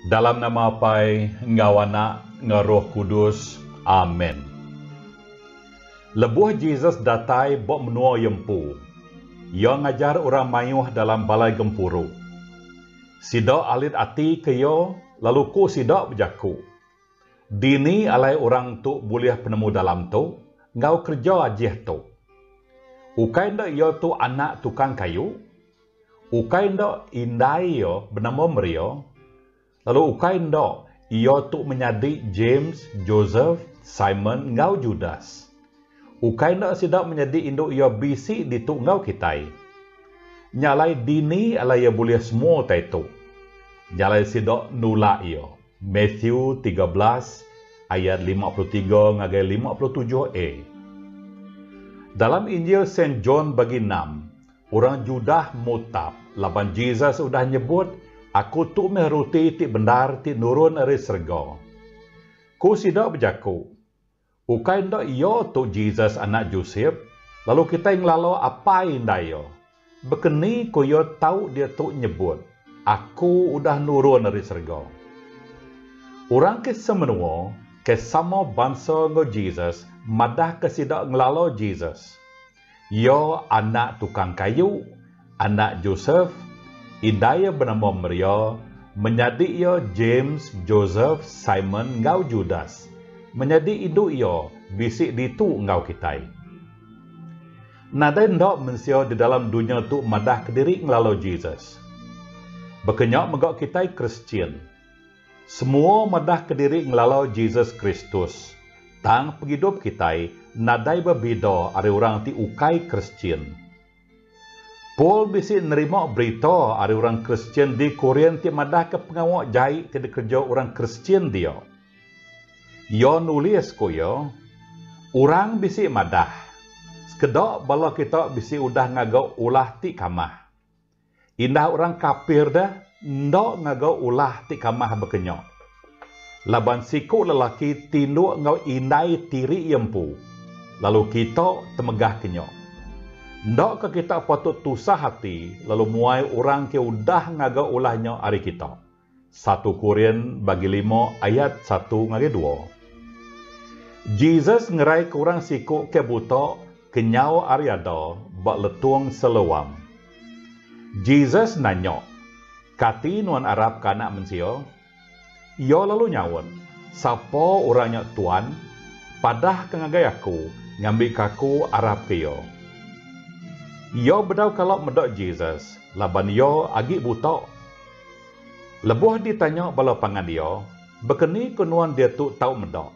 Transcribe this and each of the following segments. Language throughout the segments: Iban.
Dalam nama Apai, enggau Anak, enggau Roh Kudus. Amen. Lebuh Jesus datai ba menua iya empu, iya ngajar orang mayuh dalam balai gempuru. Sida alit ati ke iya lalu ku sida bejaku, Dini alai orang tu bulih penemu-dalam tu enggau kereja ajih tu? Ukai enda iya tu anak tukang kayu? Ukai enda indai iya benama Maria? Lalu ukai enda iya tu menyadi James, Joseph, Simon enggau Judas? Ukai enda sida menyadi indu iya bisi ditu enggau kitai? Nya alai dini alai iya bulih semua utai tu? Nya alai sida nulak iya. Matthew 13 ayat 53 ngagai 57 a. Dalam Injil Saint John bagi enam, orang Judah mutap laban Jesus udah nyebut, Aku tu meh roti ti bendar ti nurun ari serega. Ku sida bejaku, Ukai enda iya tu Jesus anak Josep, lalu kitai ngelala apai indai iya. Bekeni ku iya tau diatu nyebut, Aku udah nurun ari serega. Orang ke semenua, ke sama bansa enggau Jesus madahka sida ngelala Jesus. Iya anak tukang kayu, anak Josep, indai iya benama Maria, menyadi iya James, Joseph, Simon enggau Judas. Menyadi indu iya bisi ditu enggau kitai. Nadai enda mensia di dalam dunya tu madah kediri ngelalau Jesus. Baka nya mega kitai Kristian. Semua madah kediri ngelalau Jesus Kristus, tang pengidup kitai nadai bebida ari orang ti ukai Kristian. Paul bisi nerima berita ari orang Kristian di Korint ti madahka pengawa jai ti dikereja orang Kristian dia. Iya nulis, ku iya, Orang bisi madah, sekeda bala kita bisi udah ngaga ulah ti kamah. Indah orang kapir deh enda ngaga ulah ti kamah baka nya. Laban siku lelaki tinduk enggau indai tiri iya empu, lalu kita temegah ke nya. Enda ka kita patut tusah ati lalu muai orang ke udah ngaga ulah nya ari kita? Satu Korin bagi lima ayat satu ngagai dua. Jesus ngeraika orang siku ke buta kenyau ari ada ba Letung Siloam. Jesus nanya, Kati nuan arapka Anak Mensia? Iya lalu nyaut, Sapa orang nya Tuan? Padahka ngagai aku, ngambika aku arapka iya. Iya bedau kala meda Jesus laban iya agi buta. Lebuh ditanya bala pangan iya, Baka ni ku nuan diatu tau meda?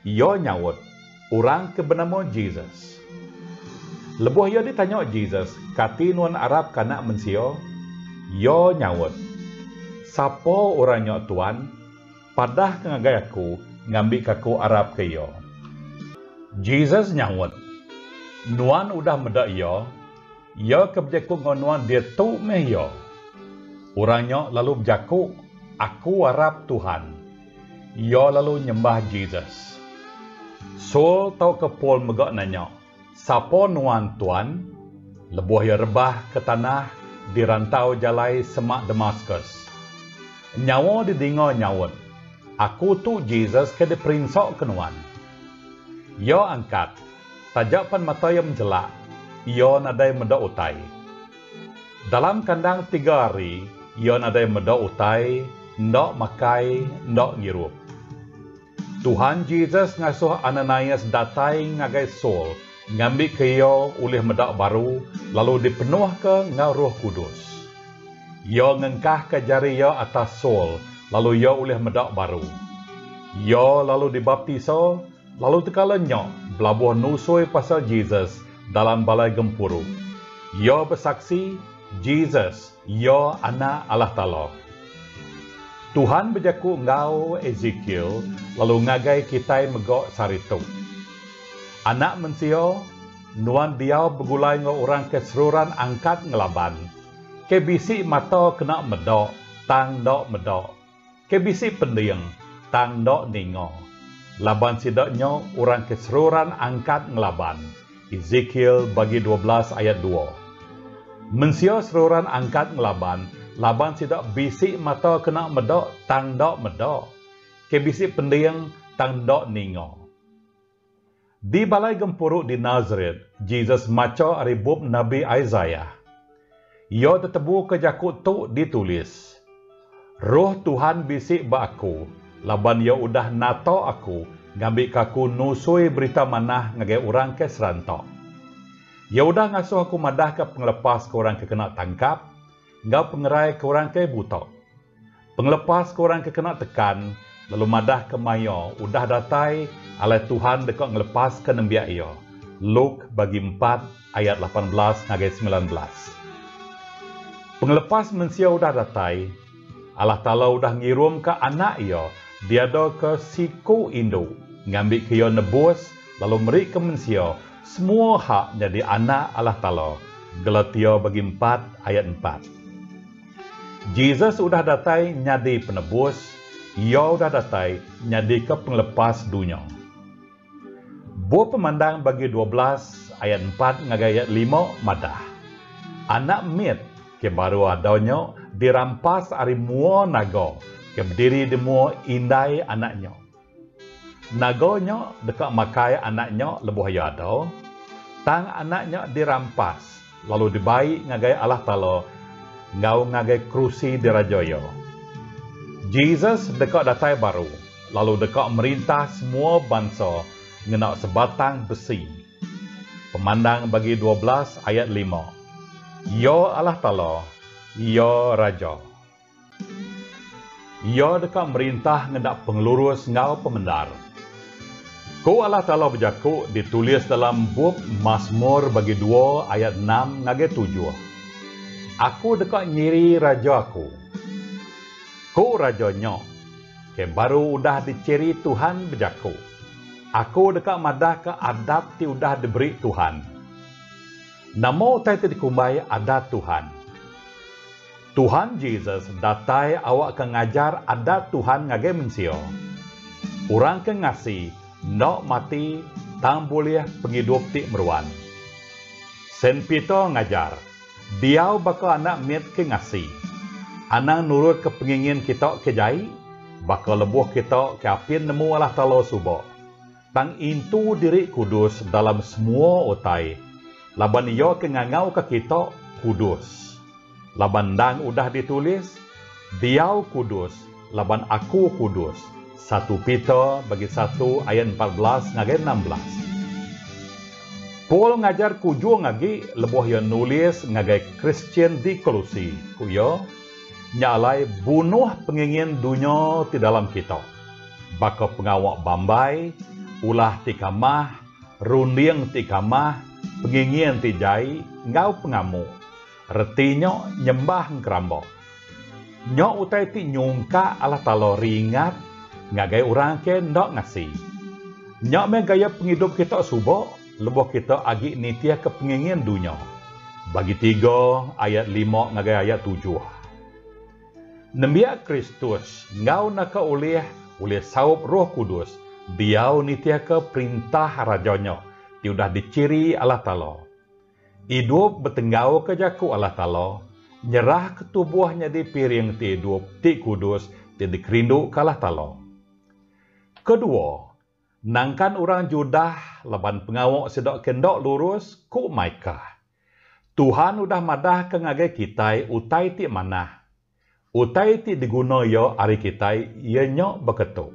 Iya nyaut, Orang ke benama Jesus. Lebuh iya ditanya Jesus, Kati nuan arapka Anak Mensia? Iya nyaut, Sapa orang nya, Tuan? Padahka ngagai aku, ngambika aku arapka iya. Jesus nyaut, Nuan udah meda iya, Iya ke bejaku enggau nuan diatu meh iya. Orang nya lalu bejaku, Aku arap Tuhan. Iya lalu nyembah Jesus. Saul tauka Paul mega nanya, Sapa nuan, Tuan? Lebuh iya rebah ke tanah di rantau jalai semak Damaskus, nyawa didinga nyaut, Aku tu Jesus ke diperinsaka nuan. Iya angkat. Taja pan mata iya menjelak, iya nadai meda utai. Dalam kandang tiga hari, iya nadai meda utai, enda makai, enda ngirup. Tuhan Jesus ngasuh Ananias datai ngagai Saul ngambika iya ulih meda baru lalu dipenuhka enggau Roh Kudus. Iya ngengkahka jari iya atas Saul lalu iya ulih meda baru. Iya lalu dibaptisa Lalu tekala nya belabuh nusui pasal Jesus dalam balai gempuru. Iya besaksi, Jesus, iya Anak Allah Taala. Tuhan bejaku enggau Ezekiel lalu ngagai kitai mega sehari tu. Anak mensia, nuan diau begulai enggau orang ke seruran angkat ngelaban, ke bisi mata kena meda tang enda meda. Ke bisi pending, tang enda ninga, laban sida nya orang ke seruran angkat ngelaban. Ezekiel bagi 12 ayat dua. Mensia seruran angkat ngelaban laban sida bisi mata kena meda tang enda meda, ke bisi pending tang enda ninga. Di balai gempuru di Nazaret, Jesus macha ari bup nabi Isaiah. Iya tetebuka jaku tu ditulis, Roh Tuhan bisi ba aku, laban Iya udah nata aku ngambika aku nusui Berita Manah ngagai orang ke seranta. Iya udah ngasuh aku madahka pengelepas ke orang ke kena tangkap, enggau pengerai ke orang ke buta. Pengelepas ke orang ke kena tekan, lalu madahka maya udah datai alai Tuhan deka ngelepaska nembiak Iya. Luke bagi empat ayat 18 ngagai 19. Pengelepas mensia udah datai, Allah Taala udah ngirumka Anak Iya diadaka siku indu ngambika Iya nebus lalu merika mensia semua hak nyadi anak Allah Taala. Galatia bagi empat ayat empat. Jesus udah datai nyadi Penebus, Iya udah datai nyadika Pengelepas dunya. Bup Pemandang bagi 12 ayat empat ngagai ayat lima madah, Anak mit ke baru ada nya dirampas ari mua naga ke bediri di mua indai anak nya. Naga nya deka makai anak nya lebuh iya ada, tang anak nya dirampas lalu dibai ngagai Allah Taala enggau ngagai kerusi diraja Iya. Jesus deka datai baru lalu deka merintah semua bansa ngena sebatang besi. Pemandang bagi 12 ayat lima. Iya Allah Taala, Iya Raja. Iya deka merintah ngena pengelurus enggau pemendar. Ku Allah Taala bejaku ditulis dalam bup Masmur bagi dua ayat enam ngagai tujuh, Aku deka nyiri raja aku. Ku raja nya, ke baru udah dichiri Tuhan bejaku, Aku deka madahka adat ti udah diberi Tuhan. Nama utai ti dikumbai adat Tuhan? Tuhan Jesus datai awakka ngajar adat Tuhan ngagai mensia. Orang ke ngasi enda mati tang bulih pengidup ti meruan. Saint Peter ngajar, Diau baka anak mit ke ngasi. Anang nurutka pengingin kita ke jai, baka lebuh kita ke apin nemu Allah Taala suba. Tang intu diri kudus dalam semua utai, laban Iya ke ngangauka kita kudus. Laban endang udah ditulis, Diau kudus, laban Aku kudus, satu Peter bagi satu ayat 14 ngagai 16. Paul ngajar kujung agi lebuh iya nulis ngagai Kristian di Kolosi, ku iya, Nya alai bunuh pengingin dunya ti dalam kita, baka pengawa bambai, ulah ti kamah, runding ti kamah, pengingin ti jai, enggau pengamu. Reti nya nyembah engkeramba. Nya utai ti nyungkak Allah Taala ringat ngagai orang ke enda ngasi. Nya meh gaya pengidup kita suba lebuh kita agi nitihka pengingin dunya. Bagi tiga ayat lima ngagai ayat tujuh. Nembiak Kristus enggau naka ulih ulih saup Roh Kudus diau nitihka perintah Raja nya ti udah dichiri Allah Taala. Idup betenggauka jaku Allah Taala, nyerahka tubuh nyadi piring ti idup ti kudus ti dikerinduka Allah Taala. Kedua, nangkan orang Judah laban pengawa sida ke enda lurus, ku Mikah, Tuhan udah madahka ngagai kitai utai ti manah. Utai ti diguna Iya ari kitai iya nya baka tu,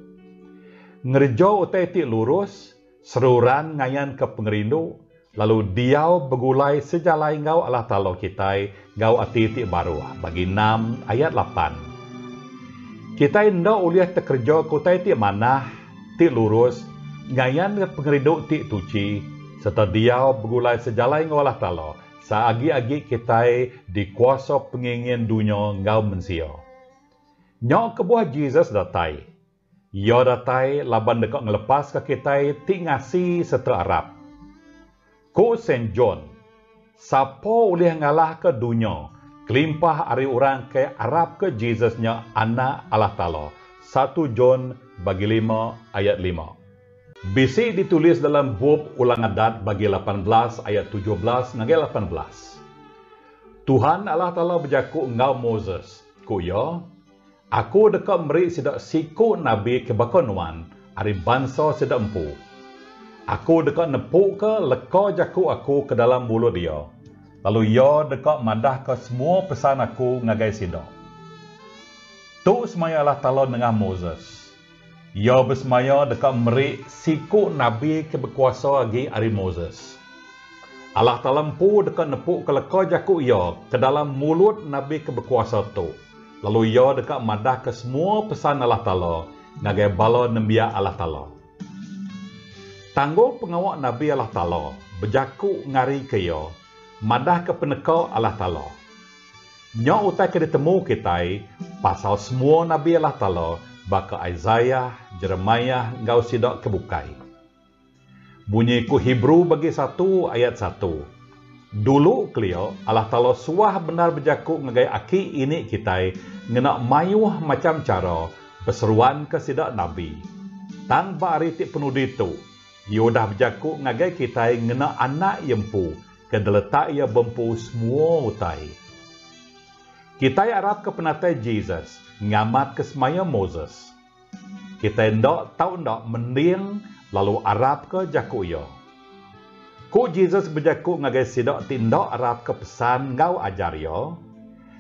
Ngereja utai ti lurus, seruran ngayanka pengerindu, lalu diau begulai sejalai enggau Allah Taala kitai enggau ati ti baruh, Bagi enam ayat lapan. Kitai enda ulih tekerejaka utai ti manah, ti lurus, ngayanka pengerindu ti tuchi, sereta diau begulai sejalai enggau Allah Taala seagi-agi kitai dikuasa pengingin dunya enggau mensia. Nya kebuah Jesus datai. Iya datai laban deka ngelepaska kitai ti ngasi sereta arap. Ku Saint John, Sapa ulih ngalahka dunya kelimpah ari orang ke arapka Jesus nya Anak Allah Taala? Satu John bagi lima ayat lima. Bisi ditulis dalam bup Ulang Adat bagi 18 ayat 17 ngagai 18. Tuhan Allah Taala bejaku enggau Moses, ku Iya, Aku deka meri sida siku nabi ke baka nuan ari bansa sida empu. Aku deka nepuka leka jaku Aku ke dalam mulut iya, lalu iya deka madahka semua pesan Aku ngagai sida. Tu semaya Allah Taala nengah Moses. Iya besemaya deka meri siku nabi ke bekuasa agi ari Moses. Allah Taala empu deka nepuka leka jaku Iya ke dalam mulut nabi ke bekuasa tu, lalu iya deka madahka semua pesan Allah Taala ngagai bala nembiak Allah Taala. Tanggung pengawa nabi Allah Taala bejaku ngarika iya madahka peneka Allah Taala. Nya utai ke ditemu kitai pasal semua nabi Allah Taala baka Isaiah, Jeremiah enggau sida ke bukai. Munyi ku Hebrew bagi satu ayat satu, Dulu kelia Allah Taala suah bendar bejaku ngagai aki ini kitai ngena mayuh macham chara beseruanka sida nabi. Tang ba hari ti penudi tu, Iya udah bejaku ngagai kitai ngena Anak Iya empu ke diletak iya bempu semua utai. Kitai arapka penatai Jesus ngamatka semaya Moses. Kitai enda tau enda mending lalu arapka jaku iya. Ku Jesus bejaku ngagai sida ti enda arapka pesan enggau ajar iya,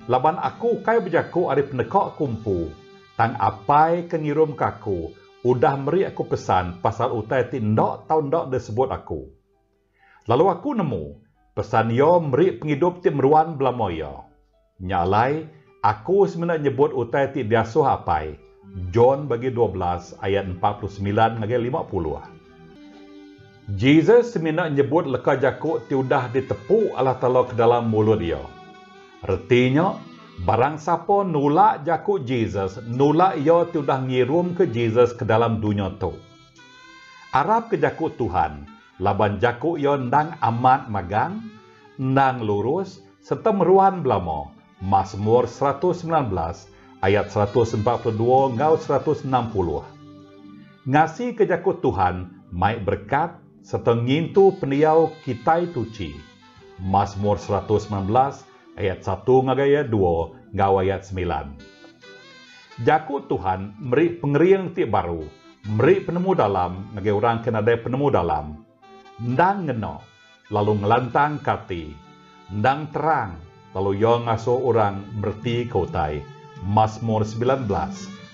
Laban aku ukai bejaku ari peneka aku empu, tang Apai ke ngirumka aku udah meri aku pesan pasal utai ti enda tau enda disebut aku. Lalu aku nemu, pesan Iya meri pengidup ti meruan belama iya. Nya alai, aku semina nyebut utai ti diasuh Apai. John bagi 12 ayat 49 ngagai 50. Jesus semina nyebut leka jaku ti udah ditepu Allah Taala ke dalam mulut iya. Reti nya, barang sapa nulak jaku Jesus nulak iya ti udah ngirumka Jesus ke dalam dunya tu. Arapka jaku Tuhan, laban jaku Iya endang amat magang, endang lurus, sereta meruan belama, Masmur 119, ayat 142 enggau 160. Ngasika jaku Tuhan mai berekat sereta ngintu pendiau kitai tuchi, Masmur 119, ayat satu ngagai ayat dua enggau ayat semilan. Jaku Tuhan meri pengering ti baru, meri penemu-dalam ngagai orang ke nadai penemu-dalam. Endang ngena, lalu ngelantangka ati. Endang terang, lalu iya ngasuh orang meretika utai. Masmur 19,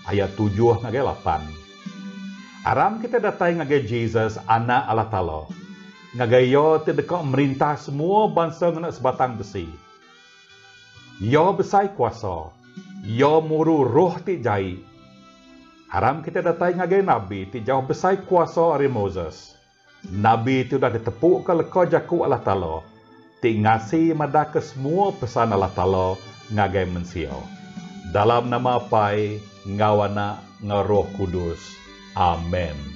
ayat tujuh ngagai lapan. Aram kitai datai ngagai Jesus, Anak Allah Taala, ngagai Iya ti deka merintah semua bansa ngena sebatang besi. Iya besai kuasa. Iya muru roh ti jai. Aram kitai datai ngagai nabi ti jauh besai kuasa ari Moses. Nabi ti udah ditepuka leka jaku Allah Taala, ti ngasi madahka semua pesan Allah Taala ngagai mensia. Dalam nama Apai, enggau Anak, enggau Roh Kudus. Amen.